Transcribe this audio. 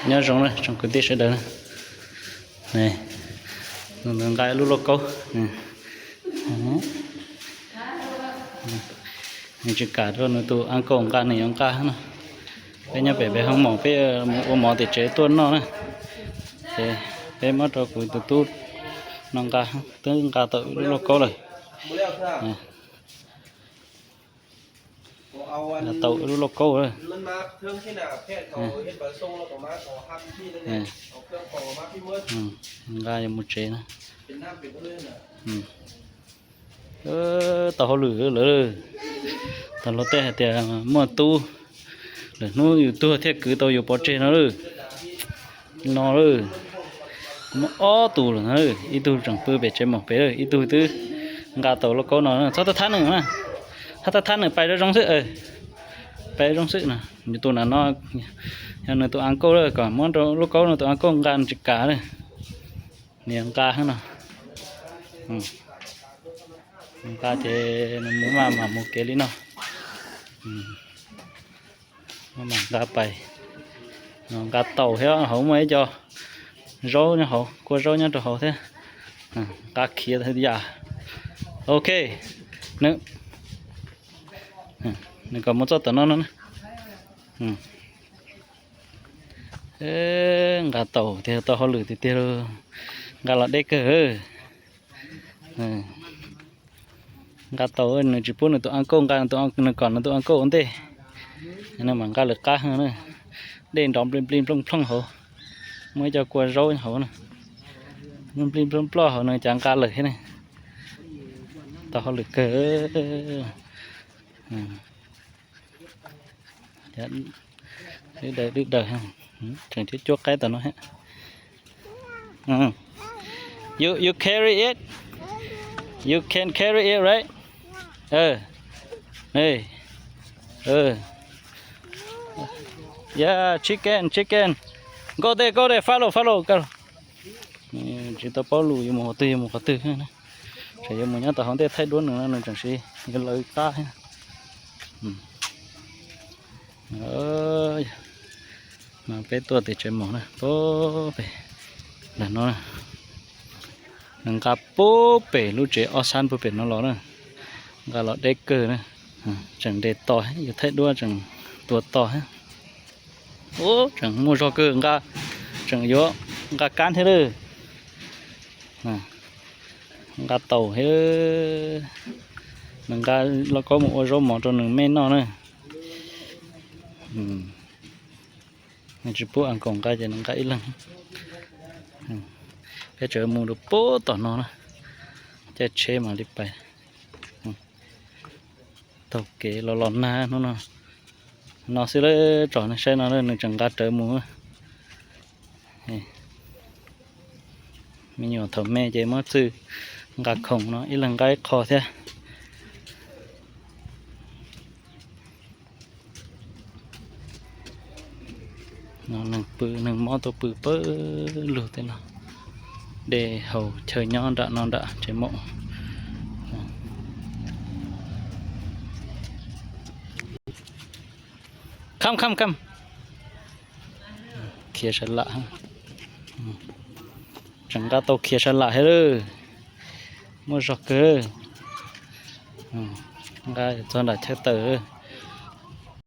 Nyob zoo na tsoom kwv tij sawv daws na. Nws nqa lub lauj kaub. Nws tsis kam rau nws tus uncle nqa nws yuav nqa na. Peb nyob pem peb hoob mos peb mus ua mov tim tsev tuaj noj na. Ces peb muab rau kuv tus tub no nqa, twb nqa tau ib lub lauj kaub lawm. Nqa tau ib lub lauj kaub lawm. Nqa yuav mus tsev na. Tau hauj lwm lawm. Tau luag tej hais tias muaj tub, lwm hnub yus tuag thiaj kwv tau yus pov tseg no lawm. No lawm, kuv muaj ob tug lawm na, ib tug tseem pw pem tsev mos pem lawm, ib tug twb nqa tau lauj kaub no. Txhob thab thab nws na, txhob thab thab nws, pais zoo zoo xwb, pais zoo xwb no. Nws tus na no yog nws tus uncle lawm, kom muab rau lauj kaub no tus uncle nqa nws tsis kam lawm. Nws nqa no, nqa ces nws mus maj mam mus kev li no. Maj mam nqa pais, nqa taus thiab, hauv muaj ib co zaub nyob hauv, kua zaub nyob rau hauv thiab. Nqa khiav yam. Ok, nws, nws kom mus txoj tom no no na. Nqa taus tiag, tau hauj lwm tiag tiag lauj. Nqa los deb kawg. Nqa taus, nws tsis pub nws tus uncle nqa, nws kom nws tus uncle ua ntej, nws mam nqa lawm qab na. Dej nrov npli npli nplooj nplooj hauv, muaj ib co kua zaub hauv na, npli nplooj nploj hauv, nws cav nqa lawm thiab ne. Tau hauj lwm kawg. Dwb daws, dwb daws, tseem cuab cuab qaib tom no thiab. You, you carry it? You can carry it, right? Yeah, chicken, chicken. Go there, go there, follow, follow, go. Tsis tau paub lus yuav mus qhov twg yuav mus qhov twg. Tseem yuav mus nyob tom hauv ntej thaij duab nws no, nws tseem siv yuav lawv qab thiab. Mas peb tuaj tim tsev mos na, pem ntawm no, nws nqa pub pem lub tsev ob sab pub pem no los na, nqa los deb kawg na. Tseem nres tos, yuav thaij duab tseem tuav tos thiab. Ub, tseem muaj zog kawg, nqa, tseem yuav nqa kab thiab lawm. Nqa taus thiab, nws nqa lauj kaub mus ua zaub mov rau nws me noj na. Nws tsis pub uncle nqa ces nws nqa ib leeg. Peb tseem mus rau pem tom no na, caij tsheb mam li pais. Taug kev los los nag hnub no, no xwb lawm, tsom nws saib no nws tseem nqa rawv mus. Me nyuam thaum me ces muab txwj nqa khoom no, ib leeg nqa ib qho thiab. No neeg pw, neeg mob tuaj pw pawg lug tej no. Dej haus chaw nyob nram no nram tsev mos. Come, come, come. Khiav sas lam. Tseem nqa tau khiav sas lam thiab lawm. Muaj zog kawg. Nqa txog nram chaw tawm.